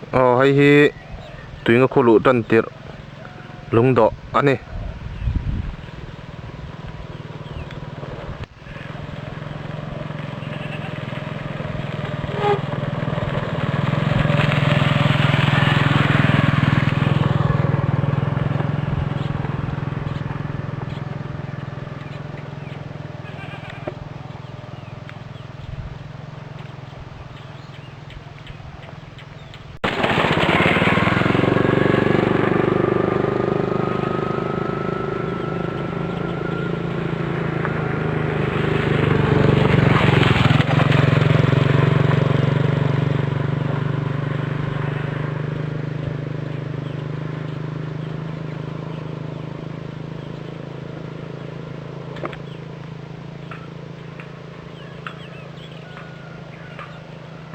Aw hei hi tuinga khu luh tan tirh lungdawh a ni.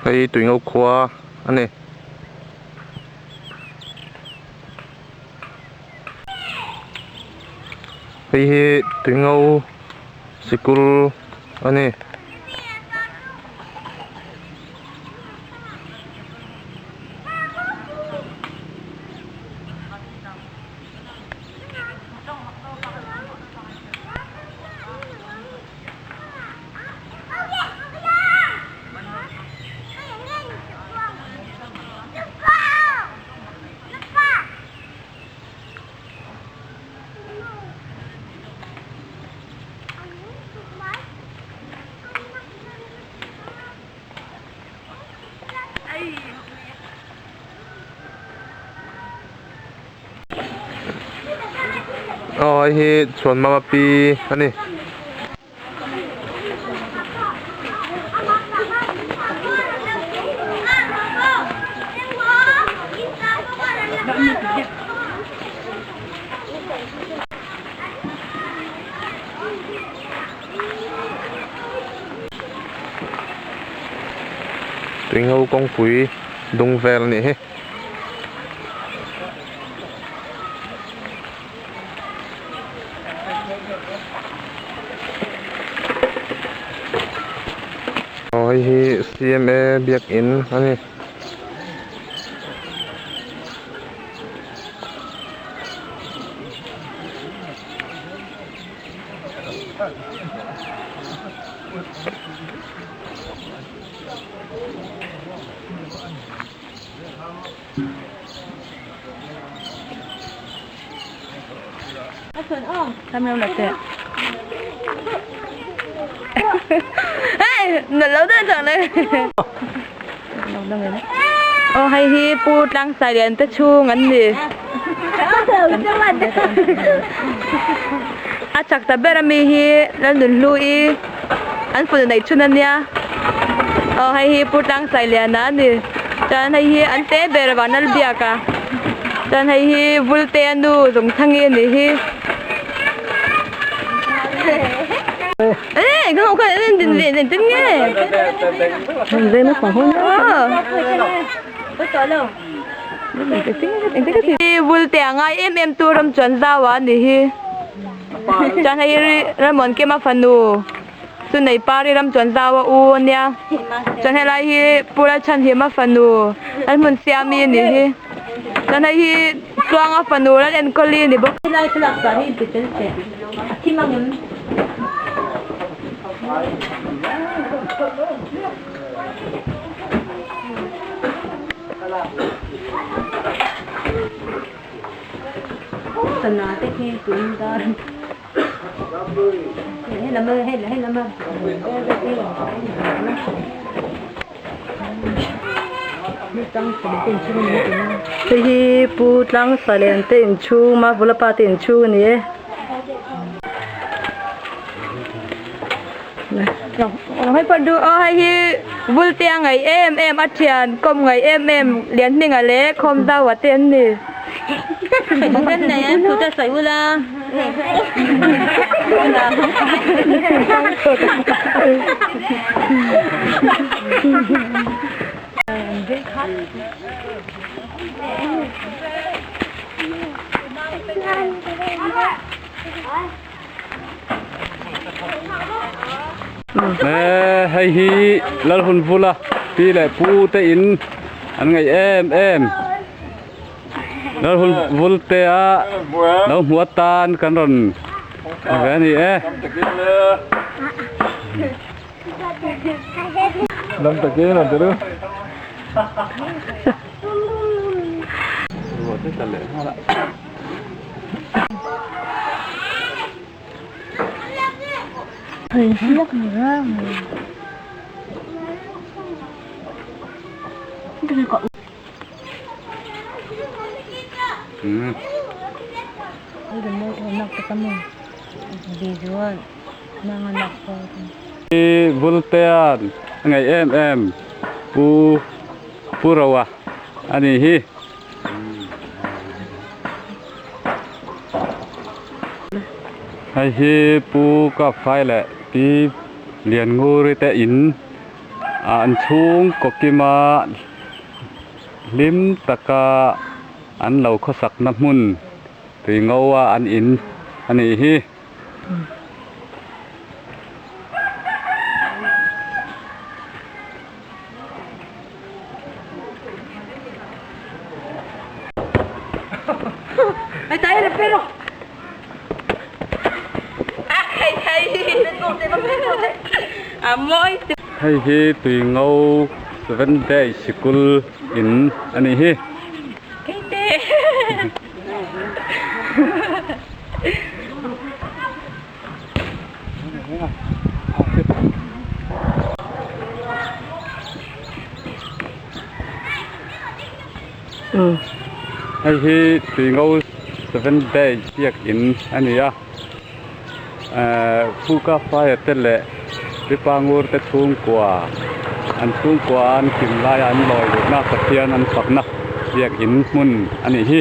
Hei tuingo khua a ni. Hei hi tuingo sikul a ni. Aw hei hi chhuanmama pi a ni. Tuingo kawngpui dung vel a nih hi. Aw hei hi cma biakin a ni. Aw hei hi pu tlangsai lian te chhung an ni a chak ta ber ami hi Lalnunhlui an fanu neih chhun ania aw hei hi pu tlangsai liana a ni chuan hei hi an te ber Vanlalbiak a chuan hei hi Vulte a nu Zawngthangi a nih hi. Vulte a ngai em em tu ram chuan zau a ni hi chuan hei Ramon Kema fanu chu nei pari ram chuan zau a u ania chuan helai hi Pu Lalchhanhima fanu Lalhmun Siami a ni hi chuan hei hi Tluanga fanu Lalenkawli a ni bawk. Hei hi Pu Tlangsalen te inchhung Mavula pa te inchhung a ni e. Hei pawh duh aw hei hi Vulte a ngaih em em a thian kawm ngaih em em Lianhminga leh Khawmzaua te an ni. Hei hi Lalhunvula pi leh pu te in. An ngaih em em. Lal Vultea lo hmu atan kan rawn ve a ni e. Lam takin an tel u. Vultea'n a ngaih em em Pu Pu Roa a nih hi. Hei hi Pu Kapfai leh Pi Liannguri te in an chhungkaw kima hlim taka an lo khawsakna hmun tui ngo a an in a nih hi. Hei hi tui ngo seven day sikul in a nih hi. Hei hi Tuingo Seven Day biakin a ni a ehh Fuka Fire te leh Ripangur te chhungkua an chhungkua an hlim laia an lawi luhna Pathian an fakna biakin hmun a nih hi.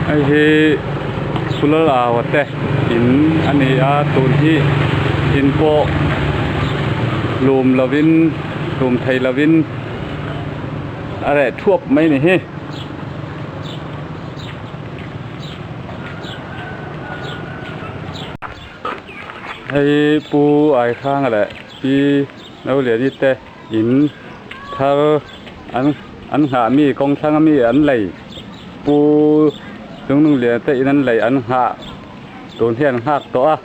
Hei hi Phulal Aua te in a ni a tun hi in pawh lum lovin lum thei lovin a reh thuap mai a ni hi. Hei Pu Aihranga leh Pi Noliani te in thar an an nghah mi kawng thlanga mi an lei Pu Chungnungliana te in an lei an nghah tun hi an nghak tawh a.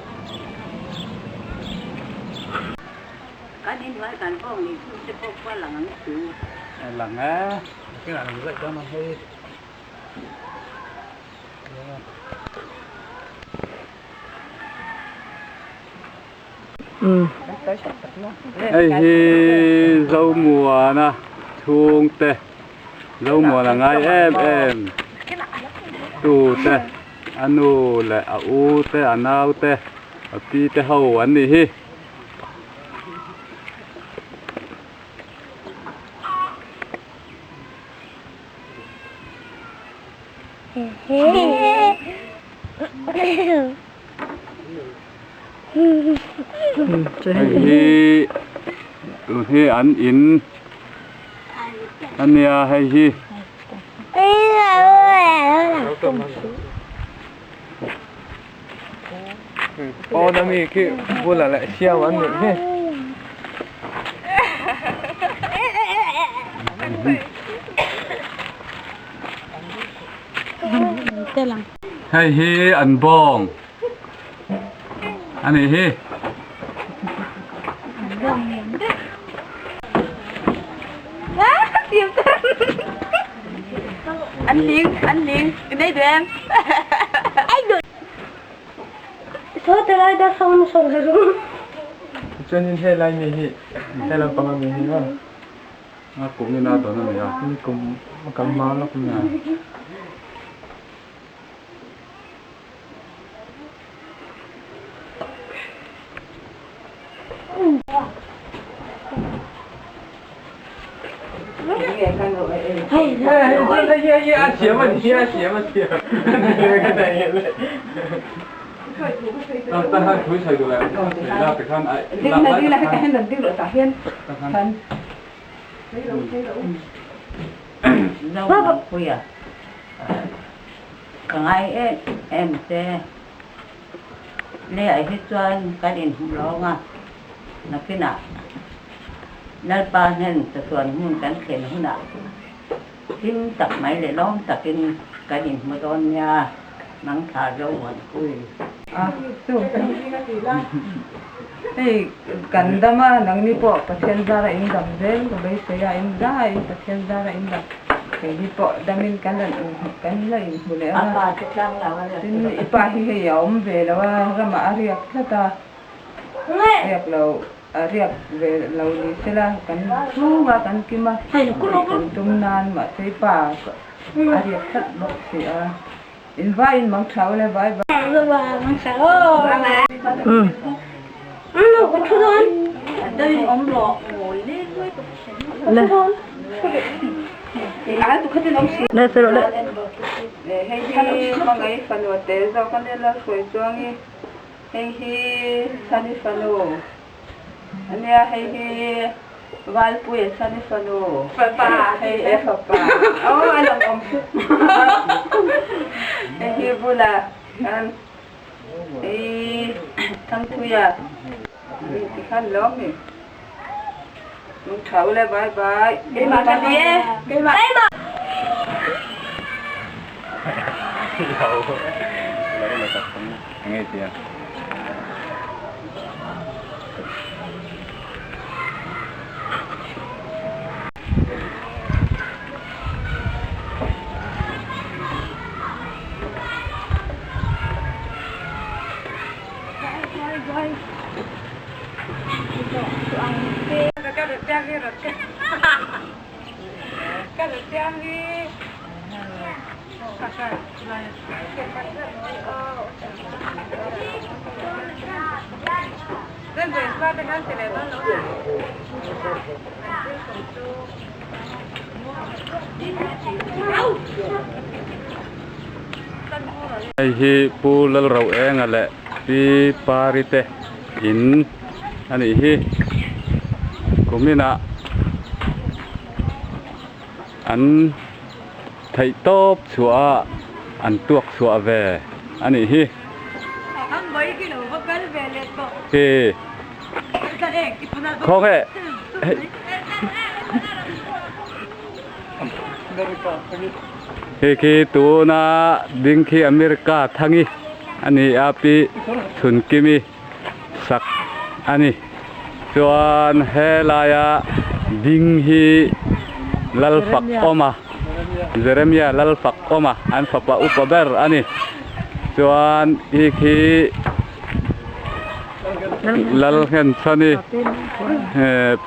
Hei hi Zomuana chhungte Zomuana ngai em em tute a nu leh a u te a nau te a pi te ho an nih hi. Hei hi tun hi an in a nia hei hi. Pawn ami khi bulah leh siam an nih hi. Hei hi an bawng a nih hi. Anh Liên, anh Liên, đây tụi em. Chuanin helai mi hi he lampang ami hi maw A kum in a dawn a ni a. Ni kum a kal hma lawk a ni a. Ka ngai em em che. Leiah hi chuan kan inhmu lawng a, nakinah Lalpa hnen chatuan hmun kan thlen hunah hlim tak mai leh lawm takin kan inhmu dawn nia, Mangthla zo Muanpui. Hei kan dam a, nangni pawh Pathian zara in dam zel ka beisei a, in zai in Pathian zara in dam. Keini pawh damin kan rawn inhmu kan la inhmu leh ang a, tin i pa hi hei a awm ve lo a, ramah a riak tlat a, riak lo a riak ve lo ni sela kan chhung a kan kim a, kan tum nan mahse i pa a riak tlat bawk si a, in vaiin mang tha ule vai vai. Hei hi hmangaih fanu a tel zawk a nia Lalhruai chuangi hei hi Chhani fanu a nia hei hi Valpuia Chhani fanu hei e fapa aw a lang awm thut hei hi bula khan hei Thangthuia tikhan lawm ni. Tha ule bye bye. Keimah ka ni e. Keimah. Keimah. Hei hi Pu Lalroenga leh Pi Pari te in a nih hi kuminah an theih tawp chhuah a an tuak chhuah ve a nih hi hi khawnge Hei khi tuna ding khi America thangi a ni a pi Chhunkimi sak a ni chuan helaia ding hi Lalfakawma Jeremia Lalfakawma an fapa upa ber a ni chuan hei khi Lalnghenchhani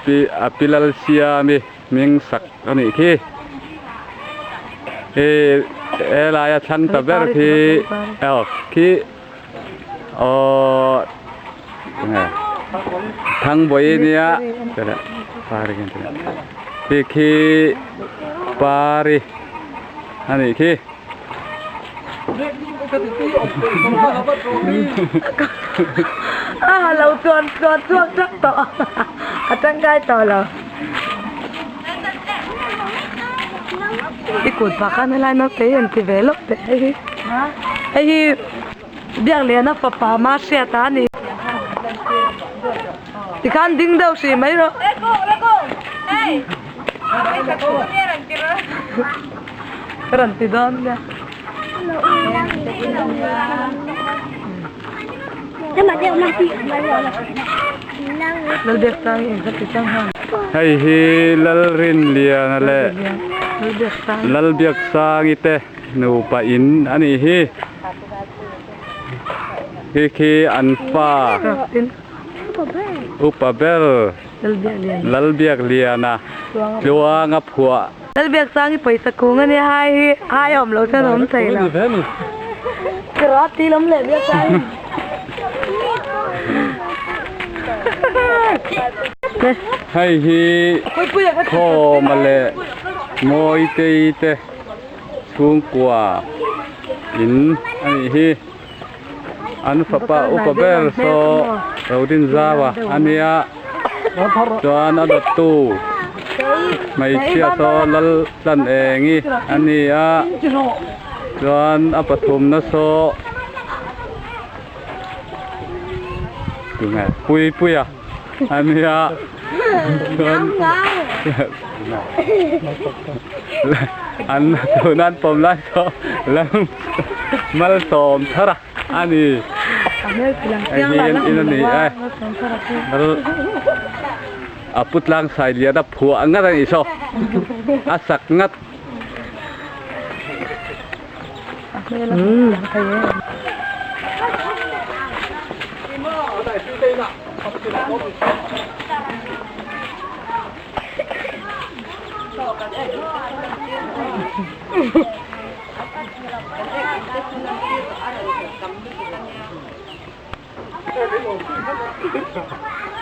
pi a pi Lalsiami. Hming sak a nih khi. Hei helaia thlang ta ber khi aw khi aww enge Thangbawi nia khi khi Pari a nih khi. A lo chuan chuan chuak tlat tawh a tangkai tawh lo. I kut phah khan helai naute hi an ti ve lawk teh hei hi hei hi Biakliana fapa ma hriat a ni tikhan ding deuh hrih mai rawh. Ka rawn ti dawn nia. Hei hi Lalrinliana leh Lalbiaksangi te nupa in a nih hi. Khi khi an fa upa ber Lalbiakliana tluanga phuah. Lalbiaksangi pawisa kung a nia hai hi hai a awm lo chuan a awm thei lo. Karate lam leh Biaksangi. Hei hi Khawma leh Mawitei te chhungkua in a nih hi. An fapa upa ber saw Rodinzaua a nia chuan a dawttu hmeichhia saw Laltlanengi a ni a chuan a pathumna saw tunge Puipuia a nia chuan an tuna an pawm lai saw Lal Malsawm thar a a ni hei hi an in a ni e Lal a pu tlang sai lian a phuah ngat a nih saw a sak ngat.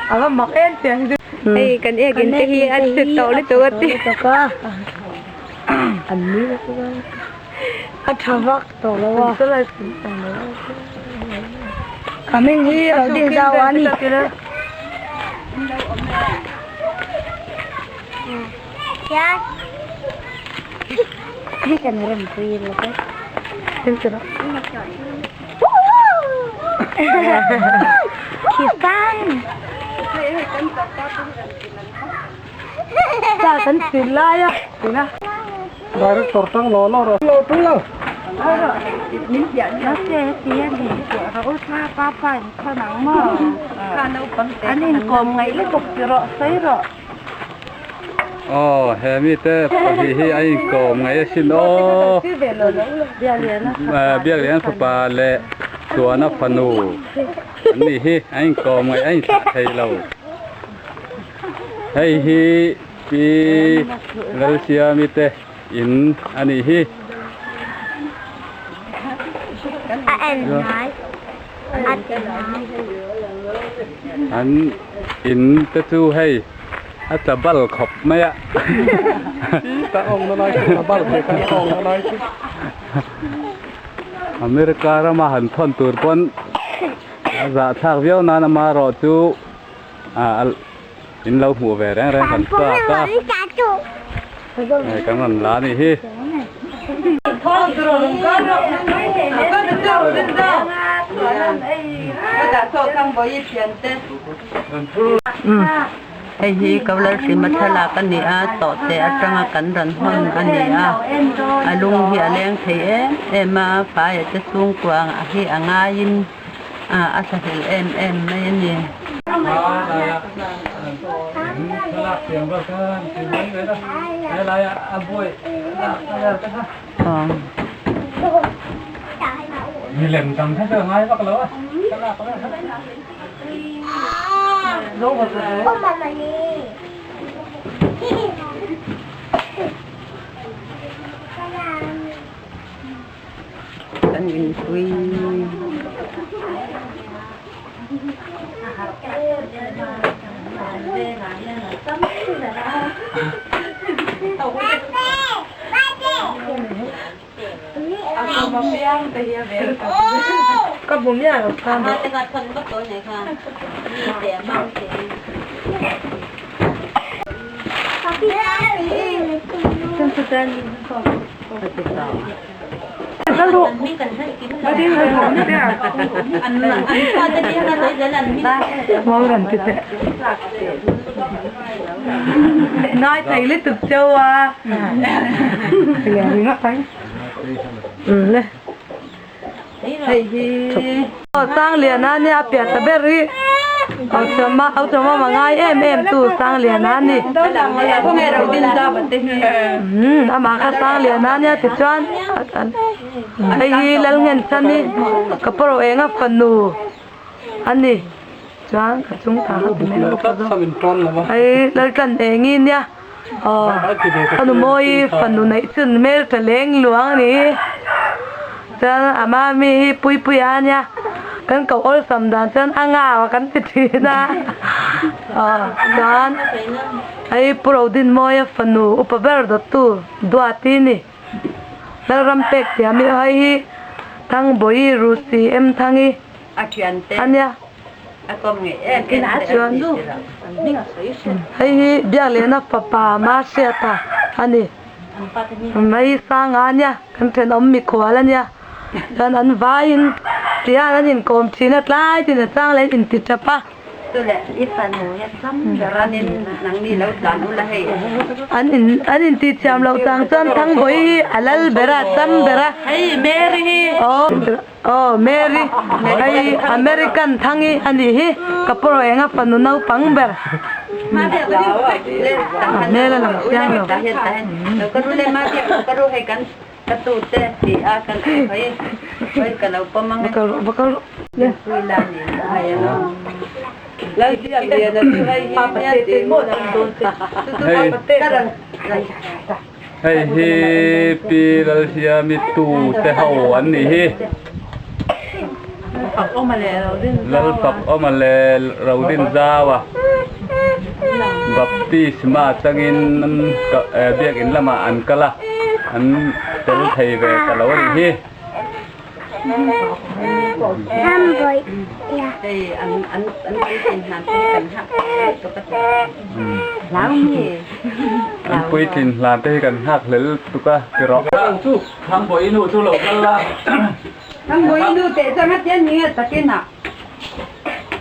A va mak em chiang chu. Hei kan ek in te hi a chhe tawh lutuk a ti. A tha vak tawh lo a. Ka hming hi lo ding zau a ni. Aw he mite pahnih hi a inkawm ngaih asin aw Biaklian fapa leh Chuana fanu an nih hi a inkawm ngaih a inthlah thei lo hei hi Pi Lalsiami te in a nih hi. An in te chu hei a tla bal khawp mai a. America rama han thawn tur pawn a zahthlak viau nan amaherawh chu in lo hmuh ve reng reng kan chak a hei kan rawn la a nih hi. Hei hi Kaulalhrima thlalak a ni a, tawhte atanga kan rawn hawn a ni a, a lung hi a leng thei em em a, faia te chhungkua hi a ngaiin a thlahlel em em mai a ni. Kan inpui. Ngai thei lutuk cheu a. Hei hi Sangliana nia a pian ta ber hi Auchawma Auchawma ma ngai em em tu Sangliana a ni umm amah kha Sangliana nia tichuan hei hi Lalnghenchhani ka pawh enga fanu a ni chuan a chung tah kha ti mai a hei Laltlan engi nia. Aw a nu mawi fanu neih chun hmel tha leng luang a ni hi chuan a mami hi Puipuia a nia. Kan koh awlsam dan chuan a ngau a kan ti thin a. Aw chuan hei Pu Rodinmawia fanu upa ber dawttu Duati a ni. Lalram pek thiam hi hei hi Thangbawi Rusi em Thangi a nia. Chuan hei hi Biaklehna fapa Mahriata a ni. Mai Sanga a nia kan thenawm mikhual a nia. Chuan an vaiin tihian an inkawm thin a tlai tin a chang leh an inti tap a. An in an inti thiam loh chang chuan Thangbawi hi a lal ber a cham ber a. Aw aw Mary hei American Thangi a nih hi ka pawh enga fanu naupang ber. A hmel a lang chiang lo. Ka tute ti a kan hoi hoi ka lo pawm ang e. Va kal rawh. Pui la ni hei a lo. Lal biak lian a chu hei hi nia ti maw dang dawn che. Hei hi Pi Lalsiami tu te ho an nih hi. Lalfak awma leh Rodinzaua baptisma changin biakin lamah an kal a, an tel thei ve ta lo a nih hi. An puitlin hlan te hi kan nghak hlel tuk a ti rawh. Thangbawi nu teh chuan a tian ni nge takin ah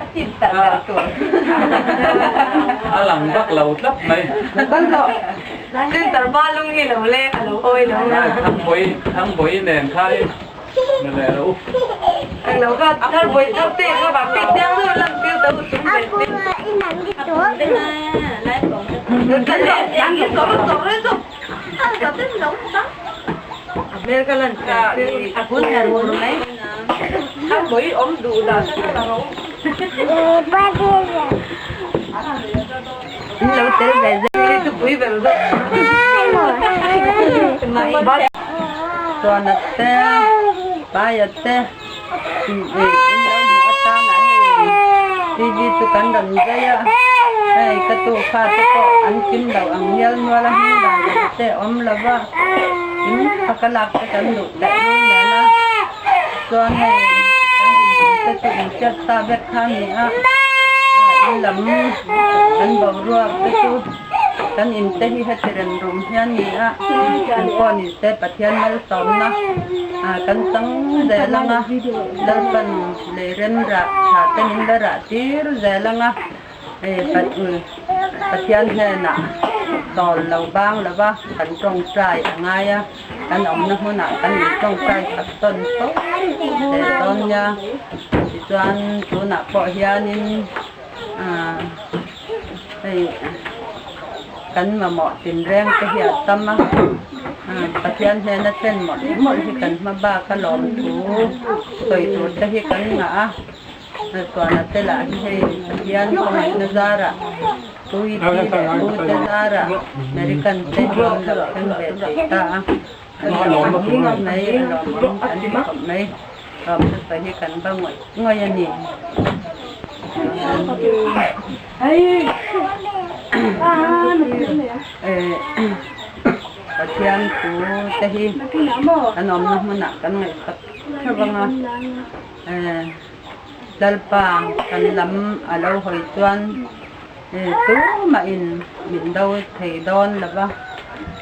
a tim tak ber tur. A lang vak lo tlat mai. Kal rawh. Center ba lung hi lo le a lo awi lo. Thangbawi Thangbawi nen khan in ni leh lo. Eng lo kha Thangbawi thar te kha bak te chiang deuh lan tir ta u chung ve te. Kal rawh. Chuan a te pai a te in lo hmuh atana hei tv chu kan rawn zai a hei ka tu fa te pawh an kim lo ang mial mual a hming dan ang te awm lo va in fak a lak te kan duh teh rul nen a chuan hei kan dinhmun te chu inhriat sa vek kha a ni a in lam kan boruak te chu kan in te hi heti rem rum hian a ni a an pawh ni se Pathian malsawmna ah kan chang zel ang a Lalpan lei rem rah tha te min la rah tir zel ang a Pathian hnenah tawl lo bang lo va kan tawngtai a ngai a kan awmna hmunah kan intawngtai sak tawn fo zel dawn nia tichuan tunah pawh hianin ah hei kan mamawh tinreng te hi a tam a Pathian hnena thlen mawlh mawlh hi kan hma bak a lawmthu sawi tur te hi kan ngah a. Chuan a te lah hi hei Pathian khawngaihna zarah Tui thi leh Pu te zarah American te hi an lo thleng ve thei ta a, a lawmawm mai, a lawmawm an ti khawp mai, lawm thusawi hi kan va ngawih ngawih a ni. Pathian thu te hi kan awmna hmunah kan ngaihsak theuh ang a. Lalpa kan lam a lo hawi chuan tumahin min do thei dawn lo va,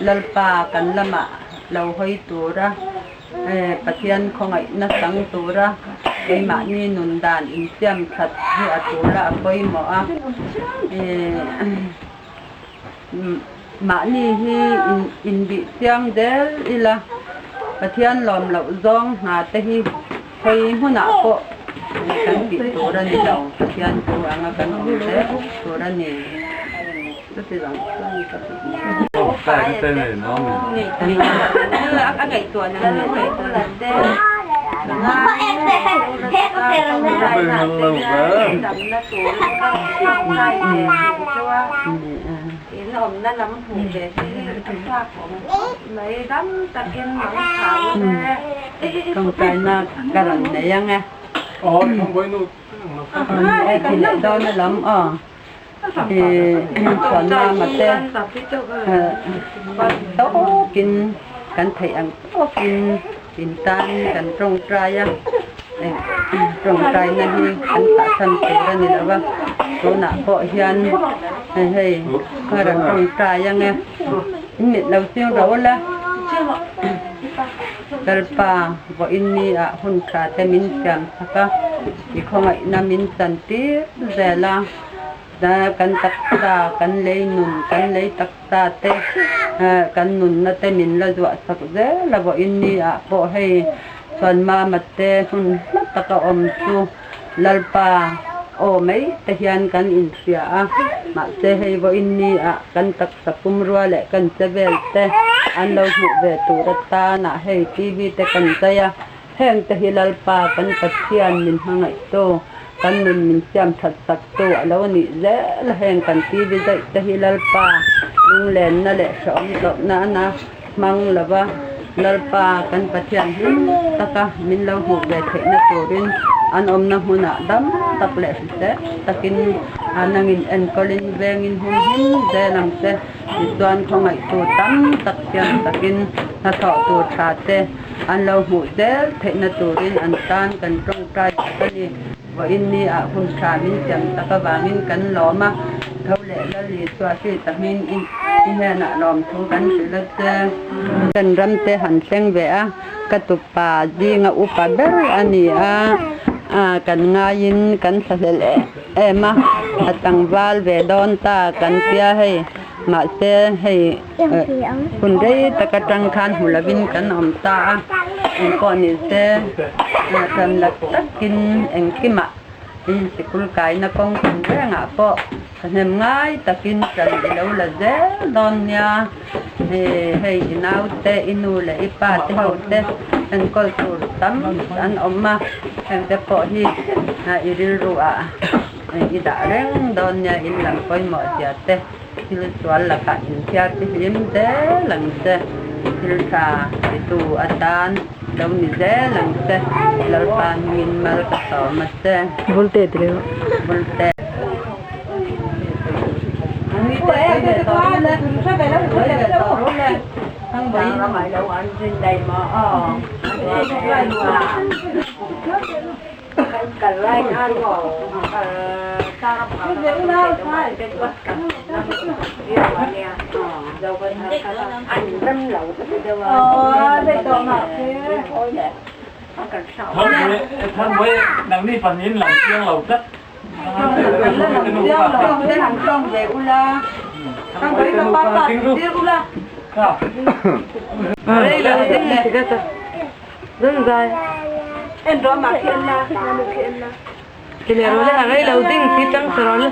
Lalpa kan lamah lo hawi tura Pathian khawngaihna chang tura keimahni nun dan insiam that hi a tura a pawimawh a. Mahni hi inbih chiang zel ila Pathian lawm loh zawng hna te hi Khawi hmunah pawh kan tih tur a ni lo, Pathian thu anga kan awm zel tur a ni. Chuti lang chuan ka tih ni. In awmna lam hmuh ve te hi a chak awm khawp mai dam takin mang thau le. Tawngtaina ka rawn nei ang e. Hei ti leh dawn a lam aw ih chuan mama te tawkin kan theih ang tawkin in tan kan tawngtai a tawngtaina hi kan thahsan tur a ni lo va tunah pawh hian hei ka rawn tawngtai ang e in mit lo ching ro la. Lalpa, vawiin ni ah hun tha te min siam chak a, i khawngaihna min chan tir zel a, kan taksa, kan lei nun, kan lei taksa te, kan nunna te min la zuah chak zel a, vawiin ni ah pawh hei chuan mama te hun hla taka awm chu Lalpa aw mai te hian kan inhria a, mahse hei vawiin ni ah kan taksa pumrua leh kan che vel te an lo hmuh ve tur atanah hei TV te kan zai a, heng te hi Lalpa kan Pathian min hmangaih tu, kan nun min siam that sak tu a lo nih zel a, heng kan TV zaih te hi Lalpa lunglenna leh hrehawm tawhna a na hmang lo va, Lalpa kan Pathian hlim taka min lo hmuh ve theihna turin an awmna hmunah dam tak leh hrisel takin nangin enkawlin vengin hum him zel ang che. Tichuan khawngaihtu tam tak siam takin hnathawh tur tha te an lo hmuh zel theihna turin an tan kan tawngtai tak a ni. Vawiin ni ah hun tha min siam tak avangin kan lawm a, tho leh Lal Isua Krista hming i hnenah lawmthu kan hrilh a che. Kan ram te han thleng ve a, ka tupa zinga upa ber a ni a, kan ngaiin kan thlahlel em em a, a tlangval ve dawn ta kan tia hei, mahse hei hun rei tak atang khan hmu lovin kan awm ta a, engpawh ni se tan la takin engkimah sikul kaina kawng tum rengah pawh thahnem ngai takin tan i lo la zel dawn nia, hei i naute i nu leh i pa te ho te enkawl tur tam an awm a, hengte pawh hi i rilru ah i dah reng dawn nia in lam pawimawh zia te. Thil sual lakah inthiar chi hlim zel ang che, thil tha titu atan lo ni zel ang che, Lalpa hmingin mal ka sawm a che. Vulte ti leh Vulte. Zai En rawh mah khi en la, mah khi en la. Ti leh rawh le, a rei lo ding si tang sa rawh le.